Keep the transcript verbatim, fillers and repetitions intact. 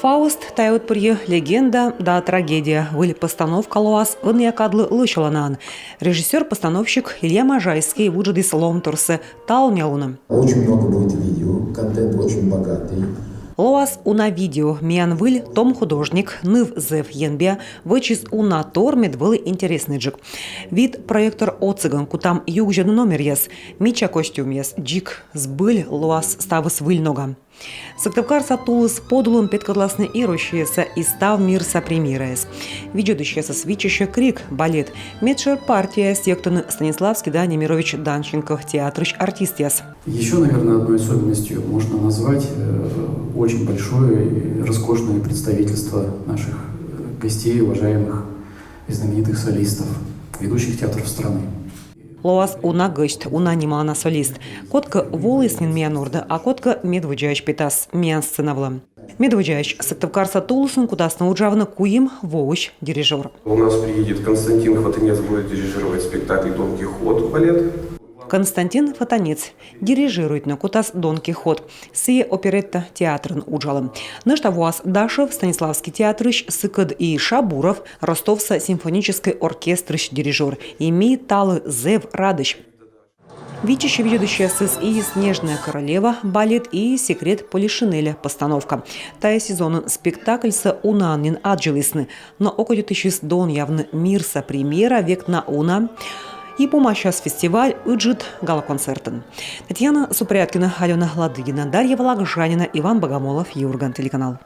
Фауст — тайӧ ӧтпырйӧ легенда да трагедия. Выль постановка лоас ӧнія кадлы лӧсяланаӧн. Режиссёр-постановщик Илья Можайский вуджӧдіс лоӧмторсӧ талунъя лунӧ. Очень много будет видео, контент очень богатый. Лоас уна видео. Миян выль том художник, ныв зэв енбиа, вӧчис уна тор, мед вӧлі интереснӧйджык. Вит проектор отсӧгӧн кутам югзьӧдны номеръяс. Мича костюмъяс, дзик збыль лоас ставыс выль ногӧн. Сыктывкарса тулыс подулын петкӧдласны и Россияса, и став мирса премьераяс. Видзӧдысьясӧс виччысьӧ «Крик» балет. Медшӧр партияяс йӧктӧны Станиславский да Немирович Данченко театрысь артистъяс. Еще, наверное, одной особенностью можно назвать э, очень большое и роскошное представительство наших э, гостей, уважаемых и знаменитых солистов, ведущих театров страны. Лоас уна гӧсть, уна нималана солист. Кодкӧ воліс нин миян ордӧ, а кодкӧ медводдзаысь петас миян сцена вылӧ. Медводдзаысь. Сыктывкарса тулысын кутасны уджавны куим воысь дирижёр. У нас приедет Константин Хватанец, будет дирижировать спектакль «Дон Кихот» балет. Константин Хватанец дирижируйтны кутас «Дон Кихот». Сійӧ оперетта театрын уджалӧ. Нӧшта воас Дашев Станиславский театрысь, сыкӧд и Шабуров Ростовса симфоническӧй оркестрысь дирижёр. И ми талы зэв радӧсь. Виччысьӧ видзӧдысьясӧс и «Снежная королева» балет, и «Секрет полишинеля» постановка. Тайӧ сезонын спектакльсӧ унаӧн нин аддзылісны, но окотитысьыс донъявны мирса премьера век на уна и помасяс фестиваль ыджыд гала-концертӧн. Татьяна Супряткина, Алёна Ладыгина, Дарья Вологжанина, Иван Богомолов, «Юрган» телеканал.